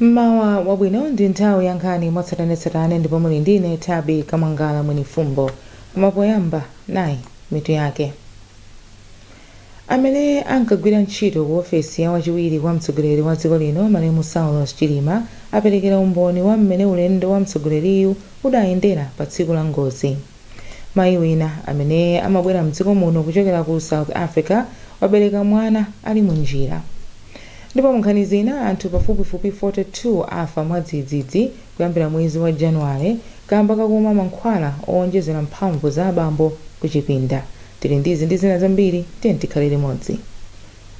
Mmawa wabwino, ndi nthawi ya nkhani mwatsatanetsatane ndipo muli ndine Tabi Kamwangala Mwenifumbo. Koma poyamba, nayi mitu yake. Amene ankagwira ntchito ku ofesi ya wachiwiri kwa mtsogoleri wa dziko lino, malemu Saulos Chilima, aperekera umboni wa mmene ulendo wa mtsogoleriyu udayendera pa tsiku la ngozi. Mayi wina amene amabwera mdziko muno kuchokera ku South Africa wabereka mwana ali munjira. Ndipo munkhani zina, anthu pafupifupi 42 afa mwadzidzidzi kuyambira mwezi wa Januwale kamba kakumwa mankhwala owonjezera mphamvu za abambo ku chipinda. Tili ndizi ndi zina zambiri, tiye tikhale limodzi.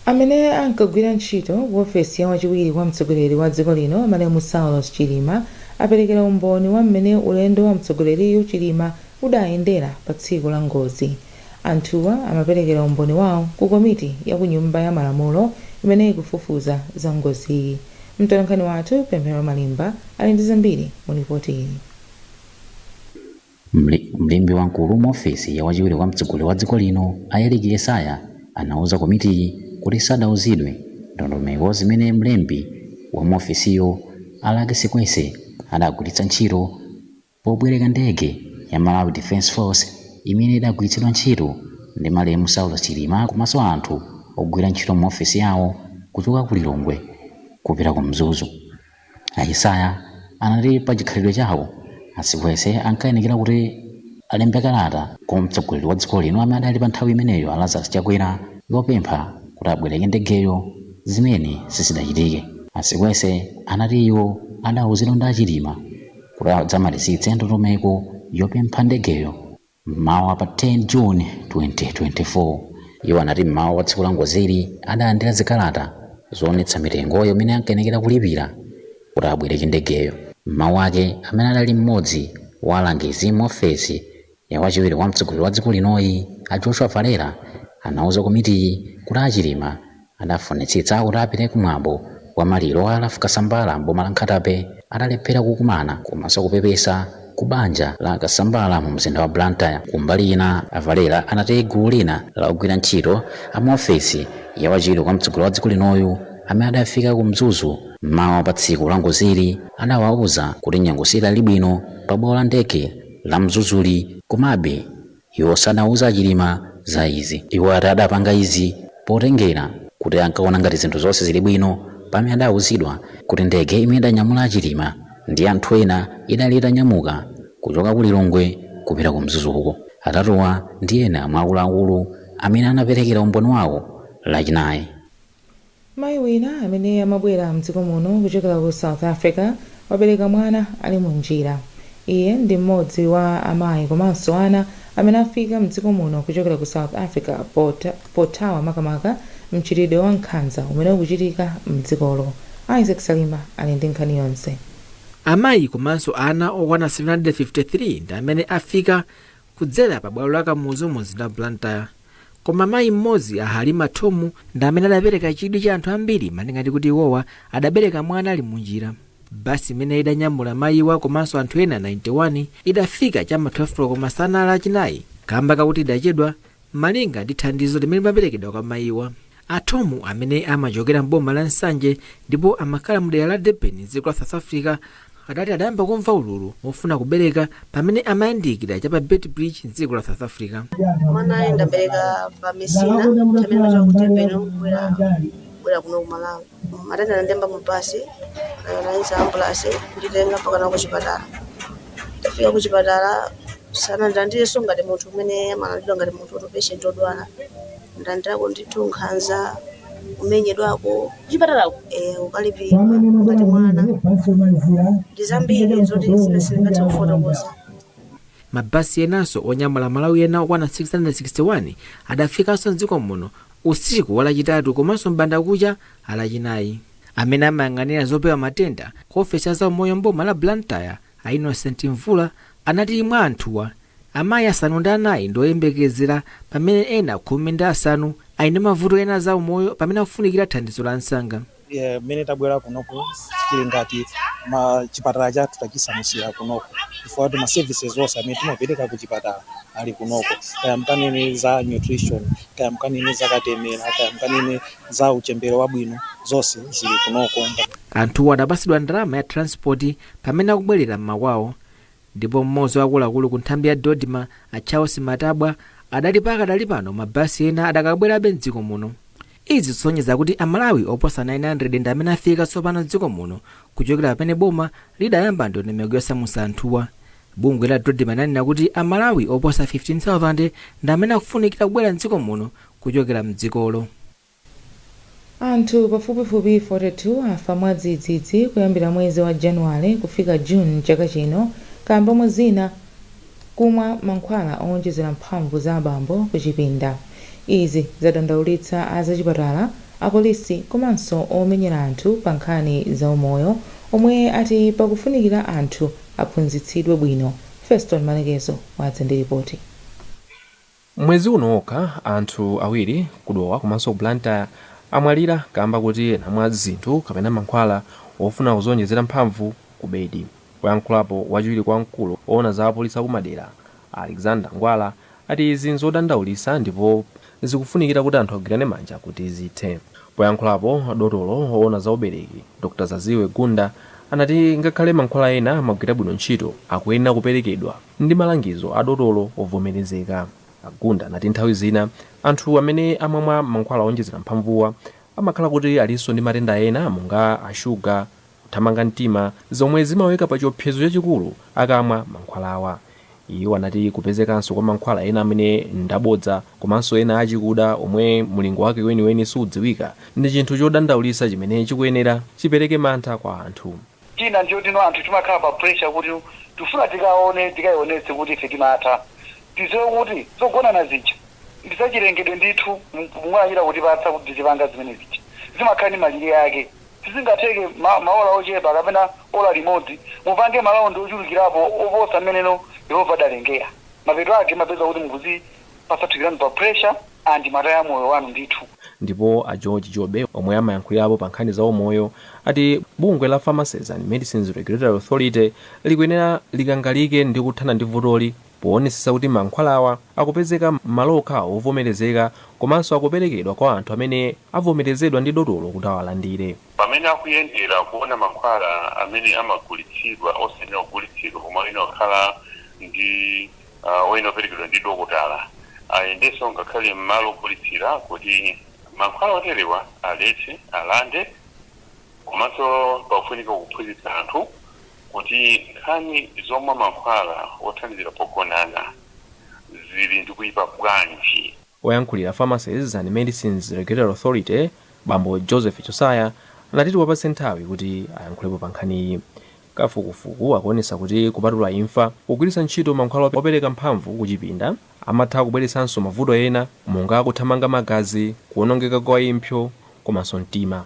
Amene ankagwira ntchito ku ofesi ya wachiwiri kwa mtsogoleri wa dziko lino, malemu Saulos Chilima, aperekera umboni wa mmene ulendo wa mtsogoleriyu Chilima udayendera pa tsiku la ngozi. Anthuwa amaperekera umboni wawo ku komiti ya ku Nyumba ya Malamulo imene ikufufuza za ngoziyi. Mtolankhani wathu Pemphero Malimba ali ndi zambiri mu ripoti iyi. Mlembi wamkulu mu ofesi ya wachiwiri kwa mtsogoleri wa dziko lino, a Eric Yesaya, anauza komitiyi kuti sadauzidwe ndondomeko zimene mlembi wa mu ofesiyo, a Luckie Sikwese, adagwiritsa ntchito pobwereka ndege ya Malawi Defence Force imene idagwiritsidwa ntchito ndi malemu Saulos Chilima komanso anthu ogwira ntchito mu ofesi yawo kuchoka ku Lilongwe kupita ku Mzuzu. A Yesaya anati pa chikhalidwe chawo, a Sikwese ankayenekera kuti alembe kalata kwa mtsogoleri wa dziko lino amene adali pa nthawi imeneyo, a Lazarus Chakwera, yopempha kuti abwereke ndegeyo, zimene sizidachitike. A Sikwese anati iwo adawuzidwa ndi a Chilima kuti adzamalizitse ndondomeko yopempha ndegeyo mmawa pa 10 June 2024. Iwo anati mmawa wa tsiku la ngozili adalandira zikalata zoonetsa mitengo imene ankayenekera kulipira kuti abwereke ndegeyo. Mmawu ake, amene adali mmodzi wa alangizi mu ofesi ya wachiwiri kwa mtsogoleri wa dziko linoyi, a Joshua Valera, anauza komitiyi kuti a Chilima adafunitsitsa kuti apite kumwambo wa maliro a Ralph Kasambara m'boma la Nkhata Bay atalephera kukumana komanso kupepesa ku banja la Kasambara mu mzinda wa Blantyre. Kumbali ina, a Valera anati gulu lina la ogwira ntchito a mu ofesi ya wachiwiri kwa mtsogoleri wa dziko linoyu amene adafika ku Mzuzu mmawa pa tsiku la ngozili adawauza kuti nyengo sidali bwino pa bwalo la ndege la Mzuzuli, komabe iwo sadauza Chilima za izi. Iwo ati adapanga izi potengera kuti ankaona ngati zinthu zonse zili bwino, pamene adawuzidwa kuti ndege imene idanyamula Chilima ndi anthu ena idali itanyamuka kuchoka ku Lilongwe kupita ku Mzuzuko. Atatuwa ndi ena mwa akuluakulu amene anaperekera umboni wawo Lachinayi. Mayi wina amene amabwera mdziko muno kuchokera ku South Africa wabereka mwana ali munjira. Iye ndi mmodzi wa amayi komanso ana amene afika mdziko muno kuchokera ku South Africa pothawa makamaka mchitidwe wa nkhanza umene ukuchitika mdzikolo. Isaac Salima ali ndi nkhani yonse. Amayi komanso ana okwana 753 ndi amene afika kudzera pa bwalo la Kamuzu mu mzinda wa Blantyre, koma mayi mmodzi, a Halima Tomu, ndi amene adapereka chidwi cha anthu ambiri malinga ndi kuti iwowa adabereka mwana ali munjira. Basi imene idanyamula mayiwa komanso anthu ena 91 idafika chama 12 koloko masana Lachinayi kamba kakuti idachedwa malinga ndi thandizo limene limaperekedwa kwa mayiwa. A Tomu, amene amachokera mboma la Nsanje ndipo amakhala mdera la Durban dziko la South Africa, adati adayamba kumva ululu wofuna kubereka pamene amayandikira cha pa Beitbridge mdziko la South Africa. Mwana ndabereka pa Mesina tamene machoka ku Durban kubwera kuno ku Malawi. Matenda anandiyamba mu basi, anayitsa ambulance nditenga mpaka na kuchipatala. Tafika kuchipatala, sanandilandirenso ngati munthu umene amalandidwa ngati munthu woti patient odwala. Ndalandirako ndithu nkhanza, kumenyedwako. Kuchipatalako? Eh, ukalipidwa ngati mwana. Ndi zambiri zoti zina sindingathe kufotokoza. Mabasi enanso onyamula Malawi ena okwana 661 adafikanso mdziko muno usiku wa Lachitatu komanso m'bandakucha Alachinayi. Amene amayang'anira zopewa matenda ku ofesi ya zaumoyo mboma la Blantyre, a Innocent Mvula, anati mwa anthuwa, amayi 9 ndi oyembekezera, pamene ena 15 ali ndi mavuto ena zaumoyo pamene akufunikira thandizo la msanga. Mmene tabwera kunoko, chili ngati ma chipatala chathu tachisamusira kunoko, chifukwa kuti ma services onse amene timapereka ku chipatala ali kunoko, kaya mkanene za nutrition, kaya mkanene za katemera, kaya mkanene za uchembere wabwino, zonse zili kunoko. Anthuwo adapasidwa ndalama ya transport pamene akubwerera m'makwawo. Ndipo mmodzi wa akuluakulu ku nthambi ya DoDMA, a Charles Matabwa, adati pakadali pano mabasi ena adakabwerabe mdziko muno. Izi zisonyeza kuti Amalawi oposa 900 ndi amene afika tsopano mdziko muno kuchokera pamene boma lidayamba ndondomeko yosamutsa anthuwa. Bungwe la DoDMA linanena kuti Amalawi oposa 15,000 ndi amene akufunikira kubwera mdziko muno kuchokera mdzikolo. Anthu pafupifupi 42 afa mwadzidzidzi kuyambira mwezi wa Januwale kufika June chaka chino kamba mwa zina kumwa mankhwala owonjezera mphamvu za abambo ku chipinda. Izi zadandaulitsa azachipatala, apolisi komanso omenyera anthu pa nkhani za umoyo, omwe ati pakufunikira anthu aphunzitsidwe bwino. Feston Malekezo wadza ndi ripoti. Mwezi uno wokha, anthu awiri ku Dowa komanso ku Blantyre amwalira kamba kuti anamwa zinthu kapena mankhwala ofuna kuzonjezera mphamvu ku bedi. Poyankhulapo, wachiwiri kwa mkulu oona za apolisi akumadera, Alexander Ngwala, ati izi nzodandaulitsa ndipo zikufunikira kuti anthu agwirane manja kuti zithe. Poyankhulapo, dotolo oona za ubereki, Dr Zaziwe Gunda, anati ngakhale mankhwala ena amagwira bwino ntchito, akuyenera kuperekedwa ndi malangizo a dotolo ovomerezeka. Agunda anati nthawi zina anthu amene amamwa mankhwala onjezera mphamvuwa amakhala kuti alinso ndi matenda ena monga ashuga, kuthamanga mtima, zomwe zimaweka pa chiopsezo chachikulu akamwa mankhwalawa. Iwo anati kupezekanso kwa mankhwala ena amene ndabodza komanso ena achikuda omwe mulingo wake weniweni sudziwika ndi chinthu chodandaulitsa chimene chikuyenera chipereke mantha kwa anthu. China ndiyo tino anthu timakhala pa pressure kuti tifuna tikaone, tikayionetse kuti ife timatha. Tiziwe kuti zogonana zija ndizachilengedwe ndithu, mwachita kutipatsa kuti tizipanga zimene zija, zimakhala ndi malire ake. Sizingatheke maola ochepa kapena ola limodzi mupange malaundi ochulukirapo oposa mmeneno Yehova adalengera. Mapeto ake mapeza kuti mukuzipatsa pa pressure and mataya moyo wanu ndithu. Ndipo a George Jobe, omwe amayankhulirapo pa nkhani za umoyo, ati bungwe la Pharmacies and Medicines Regulatory Authority likuyenera likangalike ndi kuthana ndi vutoli poonetsetsa kuti mankhwalawa akupezeka m'malo okhawo ovomerezeka komanso akuperekedwa kwa anthu amene avomerezedwa ndi dotolo kuti awalandire. Pamene akuyendera kuona mankhwala amene amagulitsidwa osayenera kugulitsidwa koma oyena kukhala ndi oyena operekedwa ndi dokotala, ayendenso ngakhale m'malo ogulitsira kuti mankhwala oterewa aletse, alande. Komanso pakufunika kuphunzitsa anthu kuti nkhani zomwa mankhwala othandizira pogonana zili ndi kuyipa bwanji. Oyankhulira Pharmacies and Medicines Regulatory Authority, bambo Joseph Josaya, anati tiwapatse nthawi kuti ayankhulepo pa nkhaniyi. Kafukufuku akuonetsa kuti kupatula imfa, kugwiritsa ntchito mankhwala opereka mphamvu kuchipinda amatha kubweretsanso mavuto ena monga kuthamanga magazi, kuwonongeka kwa impsyo komanso mtima.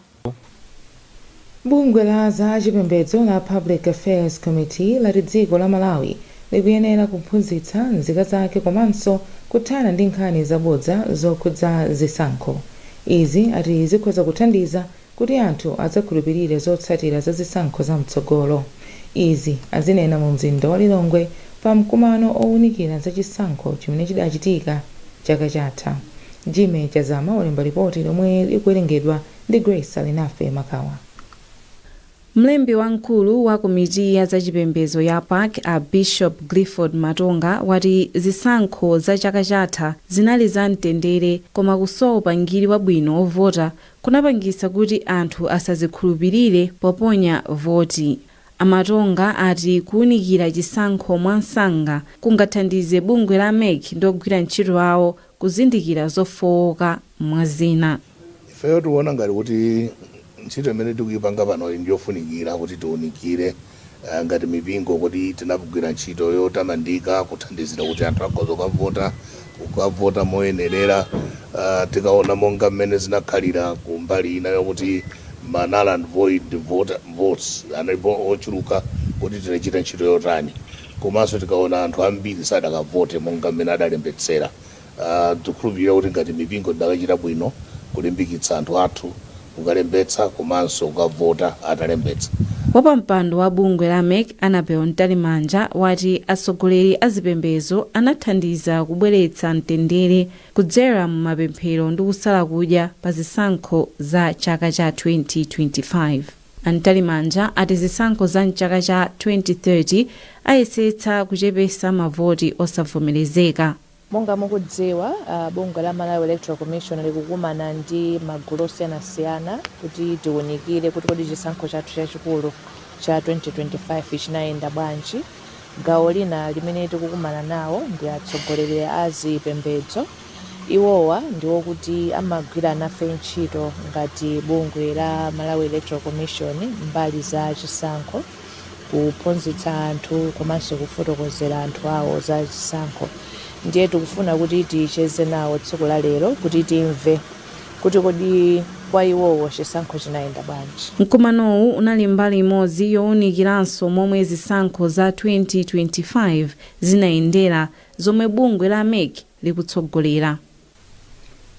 Bungwe la za chipembedzo la Public Affairs Committee lati dziko la Malawi likuyenera kuphunzitsa nzika zake komanso kuthana ndi nkhani zabodza zokhudza zisankho. Izi ati zikhoza kuthandiza kuti anthu adzakhulupirire zotsatira za zisankho zam'tsogolo. Izi azinena mu mzinda wa Lilongwe pa mkumano owunikira za chisankho chimene chidachitika chaka chatha. Jime Chazama walemba ripoti lomwe likuwerengedwa ndi Grace Alinafe Makawa. Mlembi wamkulu wa komiti ya zachipembedzo ya PAC, a Bishop Clifford Matonga, wati zisankho za chaka chatha zinali za mtendere, koma kusowa upangiri wabwino ovota kunapangitsa kuti anthu asazikhulupirire poponya voti. Amatonga ati kuwunikira chisankho mwansanga kungathandize bungwe la MEC ndi ogwira ntchito awo kuzindikira zofowoka mwazina. Ifeyo tikuona ngati kuti ntchito imene tikuyipanga pano ndiyofunikira kuti tiwunikire ngati mipingo kuti tinagwira ntchito yotamandika kuthandizira kuti anthu akhoza kukavota moyenerera. Tikaona monga mmene zinakhalira ku mbali ina yokuti ma null and void votes analipo ochuluka, kuti tinachita ntchito yotani, komanso tikaona anthu ambiri sadakavote monga mmene adalembetsera, tikukhulupirira kuti ngati mipingo tidakachita bwino kulimbikitsa anthu athu. Kukalembetsa komanso kukavota atalembetsa. Wapampando wa bungwe la MEC, Annabel Mtalimanja, wati atsogoleri a zipembedzo anathandiza kubweretsa mtendere kudzera mu mapemphero ndi kusala kudya pa zisankho za chaka cha 2025. Mtalimanja ati zisankho za mchaka cha 2030 ayesetsa kuchepesa mavoti osavomerezeka. Monga mukudziwa, bungwe la Malawi Electoral Commission likukumana ndi magulu osiyanasiyana kuti tiwunikire kuti kodi chisankho chathu chachikulu cha 2025 chinayenda bwanji. Gawo lina limene tikukumana nawo ndi atsogoleri a zipembedzo. Iwowa ndiwo kuti amagwira nafe ntchito ngati bungwe la Malawi Electoral Commission mbali za chisankho, kuphunzitsa anthu komanso kufotokozera anthu awo za chisankho. Ndiye tikufuna kuti ticheze nawo tsiku la lero kuti timve kuti kodi kwa iwowo chisankho chinayenda bwanji. Mkumanowu unali mbali imodzi yowunikiranso momwe zisankho za 2025 zinayendera, zomwe bungwe la MEC likutsogolera.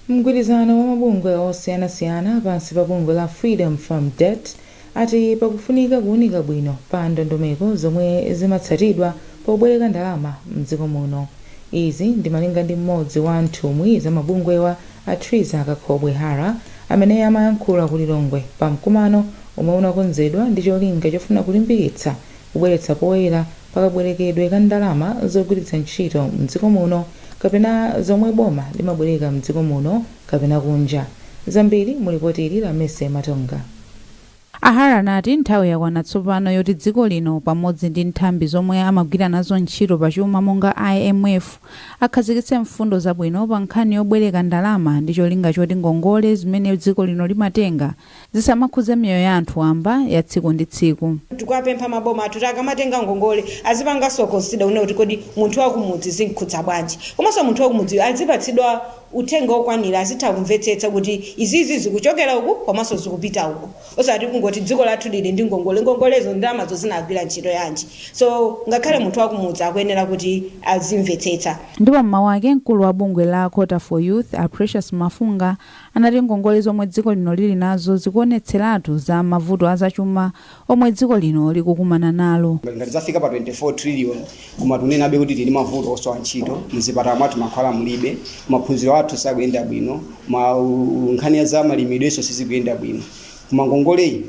Mgwirizano wa mabungwe osiyanasiyana pansi pa bungwe la Freedom from Debt ati pakufunika kuwunika bwino pa ndondomeko zomwe zimatsatidwa pobwereka ndalama mdziko muno. Izi ndi malinga ndi mmodzi wa nthumwi za mabungwewa, a Triza Kakhobwe Hara, amene amayankhula ku Lilongwe pa mkumano omwe unakonzedwa ndi cholinga chofuna kulimbikitsa kubweretsa poyera pakabwerekedwe ka ndalama zogwiritsa ntchito mdziko muno kapena zomwe boma limabwereka mdziko muno kapena kunja. Zambiri mulipoti ili la Mese Matonga. Ahara anati nthawi yakwana tsopano yoti dziko lino pamodzi ndi nthambi zomwe amagwira nazo ntchito pachuma monga IMF akhazikitse mfundo zabwino pa nkhani yobwereka ndalama ndi cholinga choti ngongole zimene dziko lino limatenga zisamakhudze miyoyo ya anthu wamba ya tsiku ndi tsiku. Tikuwapempha maboma athu kuti akamatenga ngongole azipanganso consider une kuti kodi munthu wakumudzi zinkhudza bwanji, komanso munthu wakumudzi azipatsidwa uthenga okwanira, azitha kumvetsetsa kuti izizi zikuchokera uku komanso zikupita uku, osati kungoti dziko lathu lili ndi ngongole, ngongolezo ndalamazo zinagwira ntchito yanji. So ngakhale munthu wakumudzi akuyenera kuti azimvetsetsa. Ndipo mmawu ake, mkulu wa bungwe la Quota for Youth, a Precious Mafunga, anati ngongole zomwe dziko lino lili nazo zikuonetseratu za mavuto azachuma omwe dziko lino likukumana nalo. Ngati zafika pa 24 trillion, koma tunenabe kuti tili mavuto osowa ntchito, mzipatala mwathu mankhwala mulibe, maphunziro athu sakuyenda bwino, ma nkhani za malimidwenso sizikuyenda bwino, koma ngongoleyi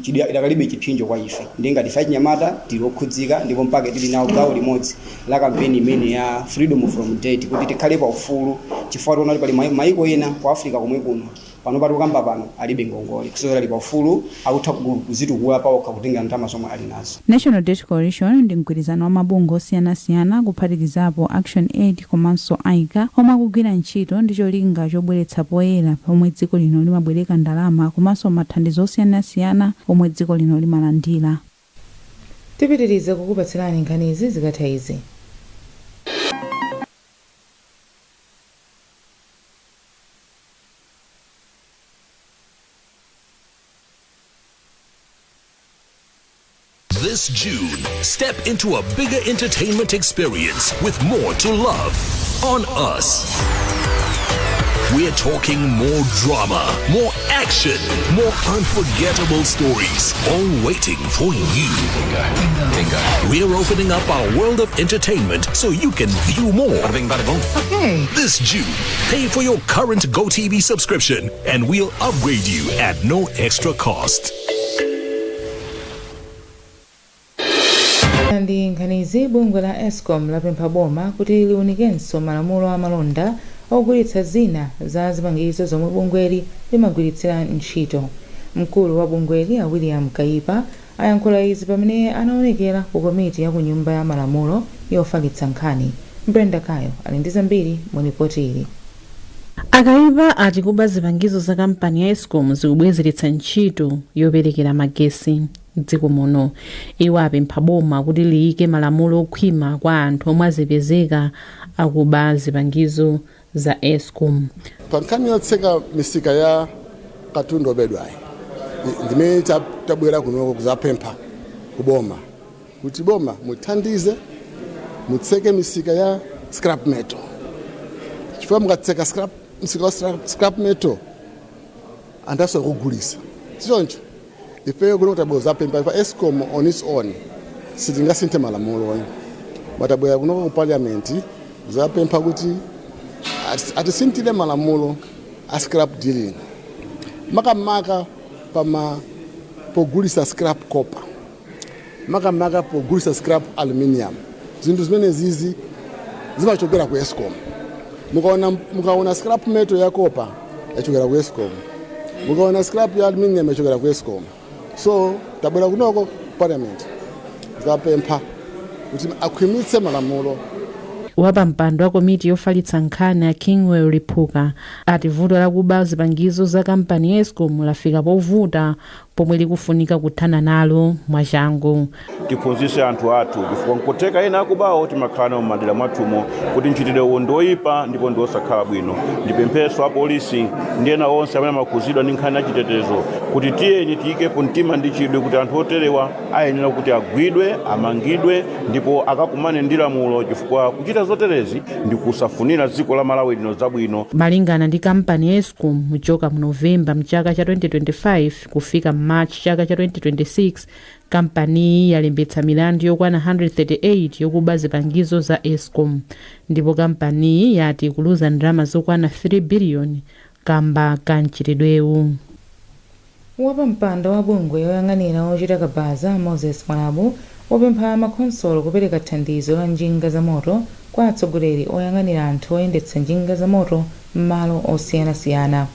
idakalibe chipsinjo kwa ife. Ndi ngati ife achinyamata tili okhudzika, ndipo mpaka tili nawo gawo limodzi la kampeni imene ya Freedom from Debt, kuti tikhale pa ufulu, chifukwa tiona kuti pali maiko ena ku Africa komwe kuno pano patikukamba pano alibe ngongole, kusonyeza ali pa ufulu, akutha kuzitukula pawokha kutenga ndalama zomwe ali nazo. National Debt Coalition ndi mgwirizano wa mabungwe osiyanasiyana kuphatikizapo Action Aid komanso AICA omwe akugwira ntchito ndi cholinga chobweretsa poyera pomwe dziko lino limabwereka ndalama komanso mathandizo osiyanasiyana omwe dziko lino limalandira. Tipitiriza kukupatsirani nkhanizi zikatha izi. This June, step into a bigger entertainment experience with more to love on us. We're talking more drama, more action, more unforgettable stories, all waiting for you. Bingo. We're opening up our world of entertainment so you can view more. Bada bing, bada boom. Okay. This June, pay for your current GoTV subscription and we'll upgrade you at no extra cost. Ndi nkhanizi, bungwe la ESCOM lapempha boma kuti liunikenso malamulo amalonda ogulitsa zina za zipangizo zomwe bungweli limagwiritsira ntchito. Mkulu wa bungweli, a William Kaipa, ayankhula izi pamene anaonekera ku komiti ya ku Nyumba ya Malamulo yofalitsa nkhani. Brenda Kayo ali ndi zambiri mu ripoti ili. Akaipa ati kuba zipangizo za kampani ya ESCOM zikubwezeretsa ntchito yoperekera magesi mdziko muno. Iwo apempha boma kuti liyike malamulo okhwima kwa anthu omwe azipezeka akuba zipangizo za ESCOM. Pa nkhani yotseka misika ya katundu obedwayi, ndimene tabwera kunoko kuzapempha kuboma kuti boma muthandize mutseke misika ya scrap metal, chifukwa mukatseka msika wa scrap metal Anthu asakugulisa sichoncho. Ifeyo kuno tabwera zapempha pa ESCOM on its own sitingasinthe malamulo, batabwera kuno ku parliament zapempha kuti atisinthire malamulo a scrap dealing, makamaka pama pogulisa scrap copper, makamaka pogulisa scrap aluminium. Zinthu zimene zizi zimachokera ku ESCOM. Mukaona scrap metal ya copper yachokera ku ESCOM, mukaona scrap ya aluminium yachokera ku ESCOM. So tabwera kunoko parliament zapempha kuti akhwimitse malamulo. Wapampando wa komiti yofalitsa nkhani a Kingwell Liphuka ati vuto lakuba zipangizo za kampani ya ESCOM lafika povuta pomwe likufunika kuthana nalo mwachangu. Tiphunzitse anthu athu, chifukwa nkutheka ena akubawo timakhala nawo m'madera mwathumo, kuti mchitidwe uwu ndi oyipa ndipo ndi osakhala bwino. Ndipempheso apolisi ndi ena onse amene amakhuzidwa ndi nkhani ya chitetezo kuti tiyeni tiyikepo mtima ndi chidwi kuti anthu oterewa ayenera kuti agwidwe, amangidwe ndipo akakumane ndi lamulo, chifukwa kuchita zoterezi ndi kusafunira dziko la Malawi lino zabwino. Malingana ndi kampani ya ESCOM, kuchoka mu Novemba mchaka cha 2025 kufika March chaka cha 2026, kampaniyi yalembetsa milandu yokwana 138 yokuba zipangizo za ESCOM, ndipo kampaniyi yati kuluza ndalama zokwana 3 biliyoni kamba ka mchitidwewu. Wapampando wa bungwe yoyang'anira ochita kabaza, Moses Mwalabu, wapempha makhonsolo kupereka thandizo la njinga za moto kwa atsogoleri oyang'anira anthu oyendetsa njinga za moto m'malo osiyanasiyana.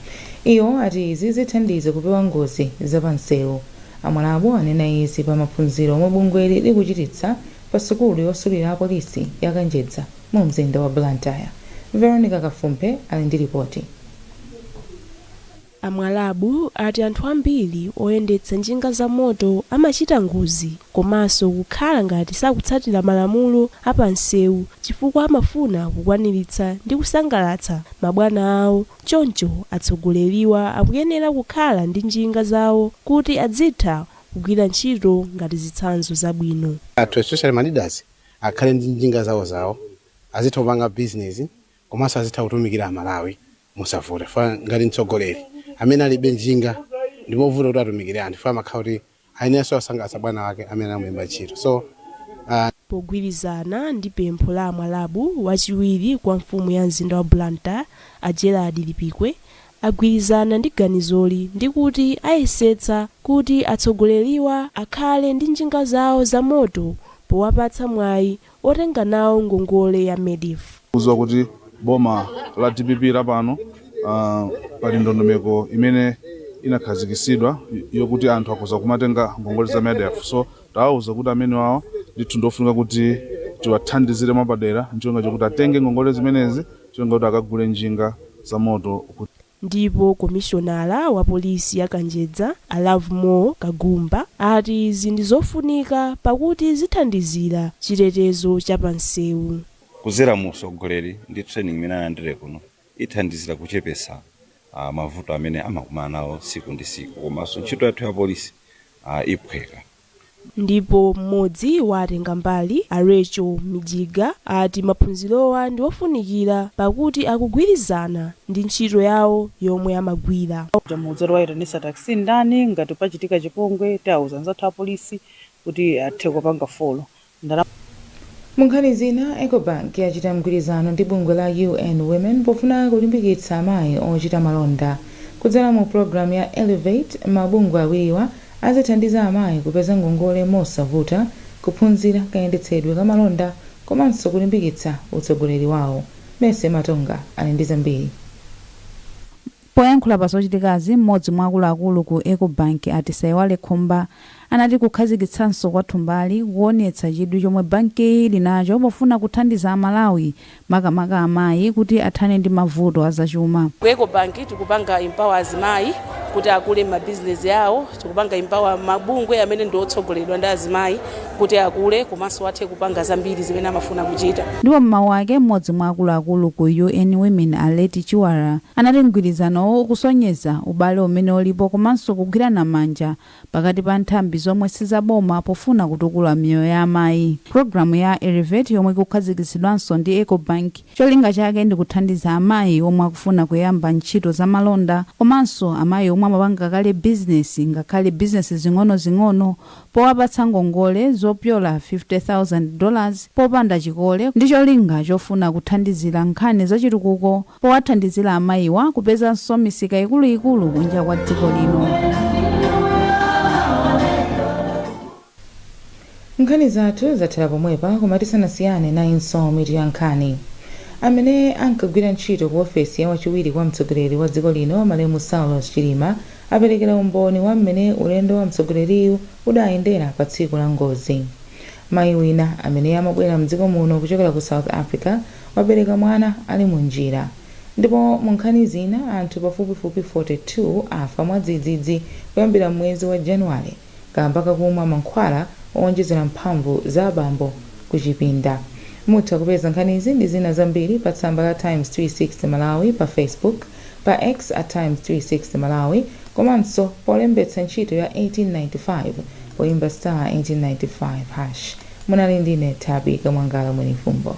Iwo ati izi zithandiza kupewa ngozi zapamsewu. Amwalabu anena izi pa maphunziro omwe bungweli likuchititsa pa sukulu yosulira apolisi ya Kanjedza mu mzinda wa Blantyre. Veronica Kafumphe ali ndi ripoti. Amwalabu ati anthu ambiri oyendetsa njinga za moto amachita ngozi komanso kukhala ngati sakutsatira malamulo apamsewu chifukwa amafuna kukwaniritsa ndi kusangalatsa mabwana awo. Choncho atsogoleriwa akuyenera kukhala ndi njinga zawo kuti adzitha kugwira ntchito ngati zitsanzo zabwino. Athu, especially ma leaders, akhale ndi njinga zawo zawo, azitha kupanga business komanso azitha kutumikira Amalawi musavuta. Fa ngati mtsogoleri amene alibe njinga, ndimovuta kuti atumikire anthu, fa amakhala kuti ayenenso asangalatsa bwana wake amene amulemba ntchito. So Pogwirizana ndi pempho la Amwalabu, wachiwiri kwa mfumu ya mzinda wa Blantyre a Gerard Lipikwe agwirizana ndi ganizoli ndi kuti ayesetsa kuti atsogoleriwa akhale ndi njinga zawo za moto powapatsa mwayi otenga nawo ngongole ya MEDEF. Kuziwa kuti boma la DPP lapano, pali ndondomeko imene inakhazikitsidwa yokuti anthu akhoza kumatenga ngongole za MEDEF. So tawauza kuti amene wawo ndithu ndofunika kuti tiwathandizire mwapadera ncholinga chokuti atenge ngongole zimenezi, cholinga kuti akagule njinga za moto. Ndipo komishonala wa polisi ya Kanjedza a Lovemore Kagumba ati izi ndi zofunika pakuti zithandizira chitetezo cha pansewu. Kuzera mu usogoleri ndi training imene analandire kuno ithandizira kuchepesa mavuto amene amakumana nawo tsiku ndi tsiku, komanso ntchito yathu ya polisi iphweka. Ndipo mmodzi wa atengambali a Rachel Mijiga ati maphunzirowa ndi ofunikira pakuti akugwirizana ndi ntchito yawo yomwe amagwira. Tamuuza kuti wayitanisa taxi ndani, ngati pachitika chipongwe tiawuza anzathu apolisi kuti athe kupanga follow ndalama. Mu nkhani zina, Ecobank yachita mgwirizano ndi bungwe la UN Women pofuna kulimbikitsa amayi ochita malonda. Kudzera mu pulogalamu ya Elevate, mabungwe awiriwa azithandiza amayi kupeza ngongole mosavuta, kuphunzira kayendetsedwe ka malonda komanso kulimbikitsa utsogoleri wawo. Mese Matonga ali ndi zambiri. Poyankhula pa zochitikazi, mmodzi mwa akuluakulu ku Ecobank ati Saiwale Khumba anati kukhazikitsanso kwa thumbali kuonetsa chidwi chomwe bankiyi ili nacho pofuna kuthandiza Amalawi, makamaka amayi, kuti athane ndi mavuto azachuma. Ku Ecobank tikupanga empower azimayi kuti akule m'mabizinesi yawo. Tikupanga empower mabungwe amene ndi otsogoleredwa ndi azimayi kuti akule komanso athe kupanga zambiri zimene amafuna kuchita. Ndipo mmawu ake, mmodzi mwa akuluakulu ku UN Women a Leti Chiwara anati mgwirizanowo ukusonyeza ubale umene ulipo komanso kugwirana manja pakati pa nthambi zomwe sizaboma pofuna kutukula miyoyo ya amayi. Pulogalamu ya Elevate, yomwe ikukhazikitsidwanso ndi Ecobank, cholinga chake ndi kuthandiza amayi omwe akufuna kuyamba ntchito za malonda komanso amayi omwe omwe amapanga kale bizinesi, ngakhale bizinesi zing'ono-zing'ono, powapatsa ngongole zopyola $50,000 popanda chikole, ndi cholinga chofuna kuthandizira nkhani zachitukuko powathandizira amayiwa kupezanso misika ikuluikulu kunja kwa dziko lino. Nkhani zathu zathera pomwepa, koma tisanasiyane nayinso mitu ya nkhani. Amene ankagwira ntchito ku ofesi ya wachiwiri kwa mtsogoleri wa dziko lino, malemu Saulos Chilima, aperekera umboni wa mmene ulendo wa mtsogoleriyu udayendera pa tsiku la ngozi. Mayi wina amene amabwera mdziko muno kuchokera ku South Africa wabereka mwana ali mu njira. Ndipo mu nkhani zina, anthu pafupifupi 42 afa mwadzidzidzi kuyambira mwezi wa Januwale kamba kakumwa mankhwala owonjezera mphamvu za abambo ku chipinda. Mutha kupeza nkhanizi ndi zina zambiri pa tsamba la Times 360 Malawi pa Facebook, pa X at Times 360 Malawi, komanso polembetsa ntchito ya 1895 poimba star 1895 hash. Munali ndine Tabi Kamwangala Mwenifumbo.